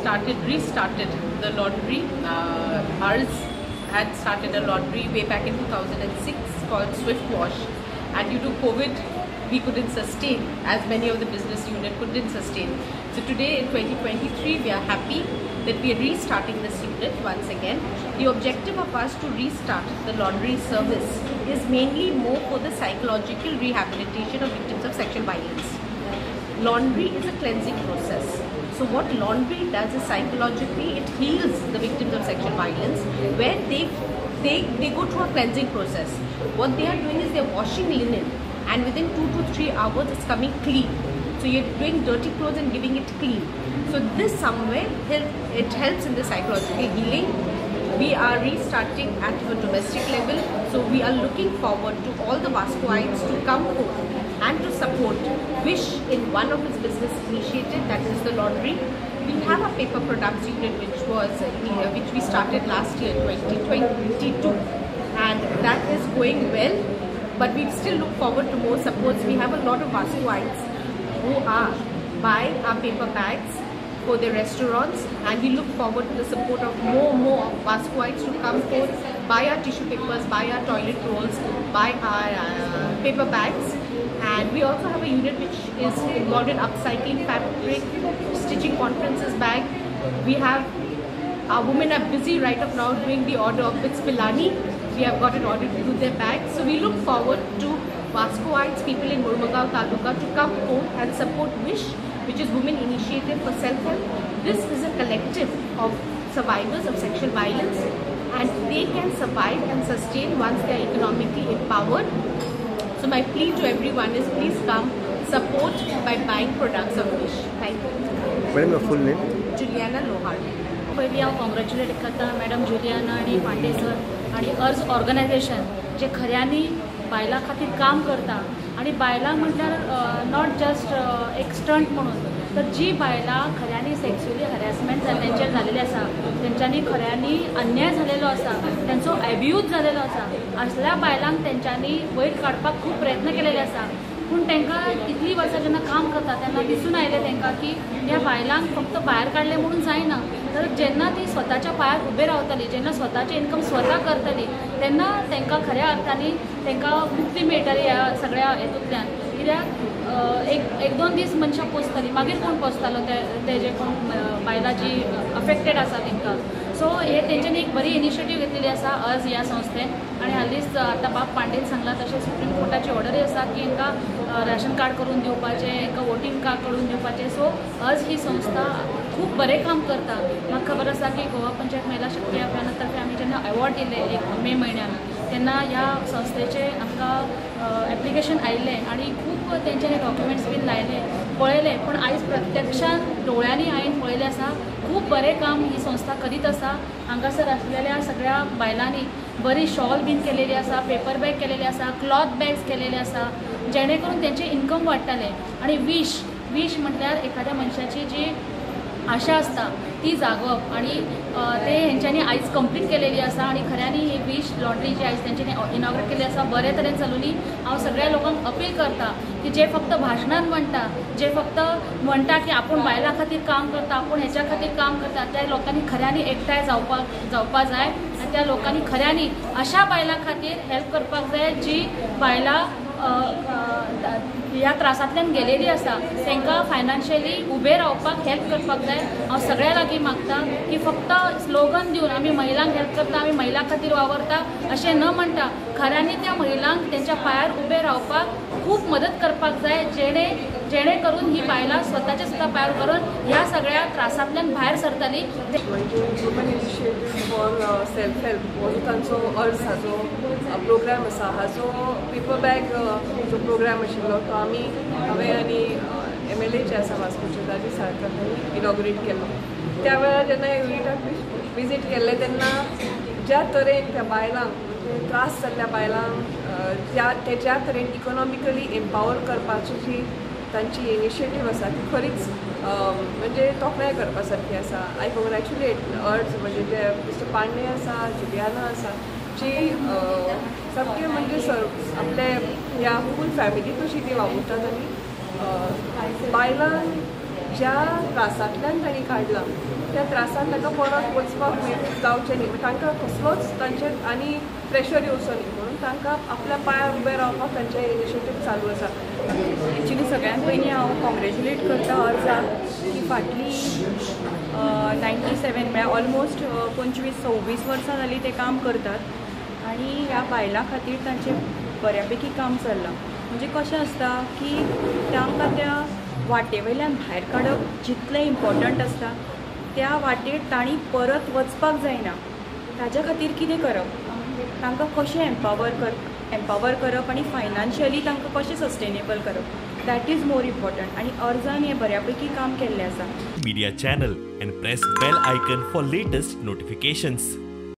restarted the laundry. Ours had started a laundry way back in 2006 called Swift Wash, and due to COVID we couldn't sustain, as many of the business unit couldn't sustain. So today in 2023 we are happy that we are restarting this unit once again. The objective of us to restart the laundry service is mainly more for the psychological rehabilitation of victims of sexual violence. Laundry is a cleansing process. So what laundry does is psychologically it heals the victims of sexual violence, where they go through a cleansing process. What they are doing is they are washing linen, and within 2 to 3 hours it's coming clean. So you're doing dirty clothes and giving it clean. So this somewhere it helps in the psychological healing. We are restarting at a domestic level, so we are looking forward to all the Vascoites to come forth and to support Wish in one of its business initiative, that is the laundry. We have a paper products unit which we started last year, 2022, and that is going well. But we still look forward to more supports. We have a lot of Vascoites who are buying our paper bags for their restaurants, and we look forward to the support of more of Vascoites to come forth, buy our tissue papers, buy our toilet rolls, buy our paper bags. And we also have a unit which is involved in upcycling fabric, stitching conferences bag. We have our women are busy right up now doing the order of Bits Pilani. We have got an order to do their bags. So we look forward to Vascoites, people in Mormugao Taluka, to come forth and support Wish, which is Women Initiative for Self-Help. This is a collective of survivors of sexual violence, and they can survive and sustain once they are economically empowered. So my plea to everyone is, please come support by buying products of Wish. Thank you. Madam, your full name? Juliana Lohar. पयलीं हांव congratulate करता madam Juliana आनी Pandey sir आनी अर्ज organisation जे खऱ्यांनी बायलां खातीर काम करता. आनी बायलां म्हटल्यार not just एक स्टंट म्हणून, तर जी बायलां खऱ्यांनी सेक्सुअली हॅरेसमेंट तेंचेर जालेली आसा, तेंच्यांनी खऱ्यांनी अन्याय जालेलो आसा, तेंचो एब्यूज जालेलो आसा, असल्या बायलांक तेंच्यांनी वयर काडपाक खूब प्रयत्न केलेले आसा. पूण तांकां इतलीं वर्सां जेन्ना काम करता तेन्ना दिसून आयलें तांकां की ह्या बायलांक फक्त भायर काडलें म्हणून जायना, तर जेन्ना ती स्वताच्या पांयार उबे रावतली, जेन्ना स्वताचें इन्कम स्वता करतली, तेन्ना तांकां खऱ्या अर्थानी तांकां मुक्ती मेळटली ह्या सगळ्या हेतूंतल्यान. कित्याक एक दोन दीस मनशां पोसतली, मागीर कोण पोसतालो ते जे कोण बायलां जी अफेक्टेड आसा तांकां. सो हे तेंच्यांनी एक बरी इनिशिएटीव घेतलेली आसा अर्ज ह्या संस्थेन. आनी हालींच आतां बाब पांडेन सांगलां तशें सुप्रीम कोर्टाची ऑर्डरूय आसा की हांकां राशन कार्ड करून दिवपाचें, हांकां वोटींग कार्ड करून दिवपाचें. सो अर्ज ही संस्था खूब बरें काम करता. म्हाका खबर आसा की गोवा पंचायत महिला शक्ती अभियाना तर्फे आमी जेन्ना एवॉर्ड दिले एक मे म्हयन्यान, तेन्ना ह्या संस्थेचें आमकां एप्लिकेशन आयिल्लें आनी खूब तेंच्यांनी डॉक्युमेंट्स बीन लायले, पळयले. पूण आयज प्रत्यक्षान दोळ्यांनी हांवें पळयलें आसा, खूब बरें काम ही संस्था करीत आसा. हांगासर आसलेल्या सगळ्या बायलांनी बरी शॉल बीन केलेली आसा, पेपर बॅग केलेली आसा, क्लॉथ बॅग्स केलेले आसा, जेणे करून तेंचें इन्कम वाडटलें. आनी वीश वीश म्हटल्यार एखाद्या मनशाची जी आशा आसता ती जागोवप, आनी ते हेंच्यांनी आयज कंप्लीट केलेली आसा. आनी खऱ्यांनी ही वीश लॉन्ड्री जी आयज तेंच्यांनी इनॉग्रेट केल्ली आसा बरे तरेन चलुनी. हांव सगळ्या लोकांक अपील करता की जे फक्त भाशणान म्हणटा, जे फक्त म्हणटा की आपूण बायलां खातीर काम करता, आपूण हेच्या खातीर काम करता, त्या लोकांनी खऱ्यांनी एकठांय जावपा जाय आनी त्या लोकांनी खऱ्यांनी अशा बायलां खातीर हेल्प करपाक जाय जी बायलां ह्या त्रासांतल्यान गेलेली आसा, तांकां फायनान्शियली उबे रावपाक हेल्प करपाक जाय. हांव सगळ्या लागीं मागता की फक्त स्लोगन दिवन आमी महिलांक हेल्प करता, आमी महिलां खातीर वावरता अशें न म्हणटा खऱ्यांनी त्या महिलांक तेंच्या पांयार उबे रावपाक खूब मदत करपाक जाय, जेणे करून ही बायलां स्वताच्या स्वता पांयार करून ह्या सगळ्या त्रासांतल्यान भायर सरतली. म्हणजे women initiative for self help हो जो तांचो अर्ज हाजो प्रोग्राम आसा, हाजो पेपर बॅग जो प्रोग्राम आशिल्लो तो आमी हांवें आनी MLA जे आसा वास्कोचे ताजे सारकार हांणी इनॉग्रेट केलो. त्या वेळार जेन्ना युनिटाक विजीट केल्लें तेन्ना ज्या तरेन त्या बायलांक म्हणजे त्रास जाल्ल्या बायलांक ज्या तरेन इकॉनॉमिकली एम्पावर करपाची जी तांची इनिशिएटीव आसा ती खरीच म्हणजे तोखणाय करपा सारकी आसा. आय कॉंग्रेच्युलेट अर्ज म्हणजे जे मिस्टर पांडे आसा, जुलियाना आसा, जी सामके म्हणजे आपले ह्या फूल फॅमिली कशी ती वावुरतात आनी बायलांक ज्या त्रासांतल्यान तांणी काडला त्या त्रासान तांकां परत वचपाक जावचें न्ही, तांकां कसलोच तांचेर आनी प्रेशर येवचो न्ही म्हणून तांकां आपल्या पांयार उबें रावपाक तांचें इनिशिएटीव चालू आसा. एक्चुली सगळ्यांत पयलीं हांव कॉंग्रेच्युलेट करता अर्जाक की फाटली 97 म्हळ्यार ऑलमोस्ट 25-26 वर्सां जालीं ते काम करतात आनी ह्या बायलां खातीर तांचें बऱ्यापैकी काम चल्लां. म्हणजे कशें आसता की तांकां त्या वाटे वयल्यान भायर काडप जितलें इम्पॉर्टंट आसता त्या वाटेर तांणी परत वचपाक जायना, ताज्या खातीर कितें करप, तांकां कशें एम्पावर करप आनी फायनान्शियली तांकां कशें सस्टेनेबल करप, that is more important. आनी अर्जान हें बऱ्यापैकी काम केल्लें आसा. Media channel and press bell icon for latest notifications.